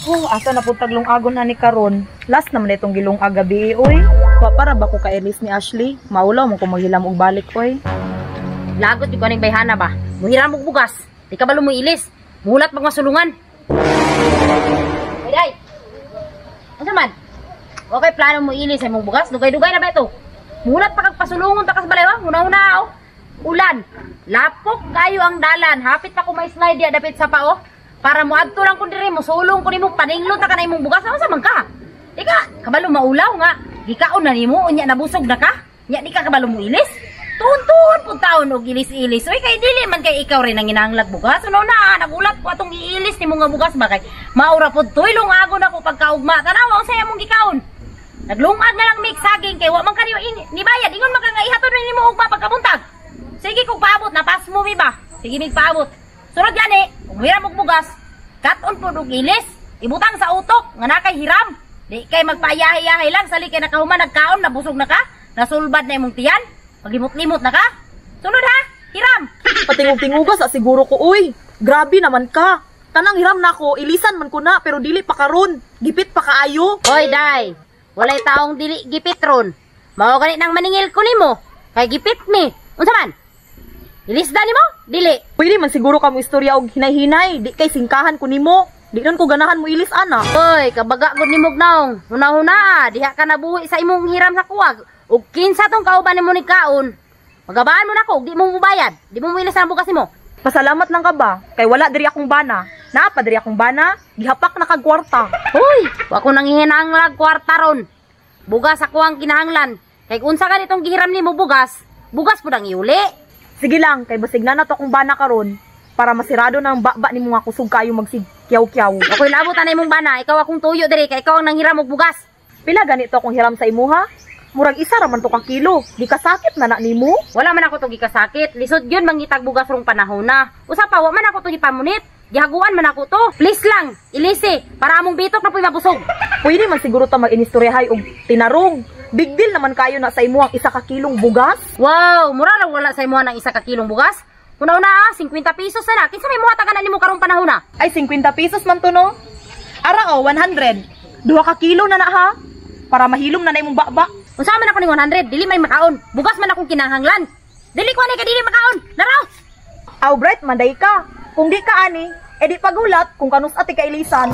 Oh, asa na pud tag lungagon na ni karon? Last naman itong gilungag gabi, oy. Wa para ba ko kailis ni Ashley? Maulaw mo ko maghilam og balik, oy. Lagot yung kaning bayhana ba? Muhiram og bugas. Di ka ba lumuilis? Muhulat pag masulungan. Ay, day! Unsa man? Okay, plano mo ilis sa imong bugas? Dugay-dugay na ba ito? Muhulat pa kag pasulungon ta kas balay, ha? Huna-huna, oh. Ulan. Lapok kayo ang dalan. Hapit pa ko may slide diya dapit sa pao. Para moadto lang ko diri, mosulong ko nimo, paninglot ta ka na imong bugas. Unsa man ka? Di ka kabalo maulaw nga. Gikaon na nimo, unya nabusog na ka. Nya di ka kabalo mo ilis. Tuon-tuon pud taon og ilis-ilis. Uy, kay dili man kay ikaw rin ang ginanglag bugas. Ano na, nagulat ko atong iilis nimo nga bugas ba kay maura pud toy lungagon ako pagkaugma. Tanawa unsay among gikaon. Naglungag na lang mix saging kay wa man kaniyo nibayad. Ingon man ka nga ihatod nimo ugma pagkabuntag. Sige kung paabot na pas mo mi ba. Sige mig paabot. Sunod gani, kung hiram og bugas, kat-on pud og ilis. Ibutang sa utok nga na kay hiram. Di kay magpayahay-yahay lang sali kay nakahuman nagkaon nabusog na ka, nasulbad na imong tiyan. Paglimot-limot na ka. Sunod ha, hiram. Patingog-tinguga sa siguro ko, uy. Grabe naman ka. Tanang hiram nako, ilisan man ko na, pero dili pa karon. Gipit pa kaayo. Hoy, day. Walay taong dili gipit ron. Mao gani nang maningil ko nimo. Kay gipit mi. Unsa man? Ilisda nimo? Dili. Pwede man siguro ka mo istorya og hinay-hinay. Di kay singkahan ko nimo. Di nun ko ganahan mo ilis ana. Hoy, kabaga gud nimo naong. Huna-huna, ah. Diha ka nabuhi sa imong hiram sa kuwag. Ug kinsa tong kauban nimo ni kaon? Magabaan mo nako, di mo mubayad. Di mo muilis ang bugas nimo. Pasalamat lang ka ba? Kay wala diri akong bana. Naa pa diri akong bana, gihapak na kag kwarta. Hoy, wa ko nanghihinanglag kwarta ron. Bugas ako ang kinahanglan. Kay unsa ka nitong gihiram nimo bugas, bugas pud ang iuli. Sige lang, kay basig na nato akong bana karon para masirado na ang baba nimo nga kusog kayo magsig kiyaw-kiyaw. Ako'y labot na imong bana, ikaw akong tuyo diri kay ikaw ang nanghiram og bugas. Pila ganito akong hiram sa imuha? Murag isa ra man to ka kilo. Di ka sakit na na nimo? Wala man ako to gikasakit. Lisod yun mangitag bugas rong panahon na. Usa pa, wa man ako to gipamunit. Gihaguan man ako to. Please lang, ilisi para among bitok na puy mabusog. Pwede man siguro ta mag-inistoryahay og tinarong. Big deal naman kayo na sa imuhang isa ka kilong bugas. Wow, mura lang wala sa imuha ng isa ka kilong bugas. Una-una ah, 50 pesos na na. Kinsa may muhatagan na nimo karong panahon na? Ay, 50 pesos man to no. Ara oh, 100. 2 ka kilo na na ha. Para mahilom na na imong baba. Unsa man ako ning 100, dili may makaon. Bugas man akong kinahanglan. Dili ko ani kay dili makaon. Laraw. Aw, bright manday ka. Kung di ka ani, edi pagulat kung kanus ati kailisan.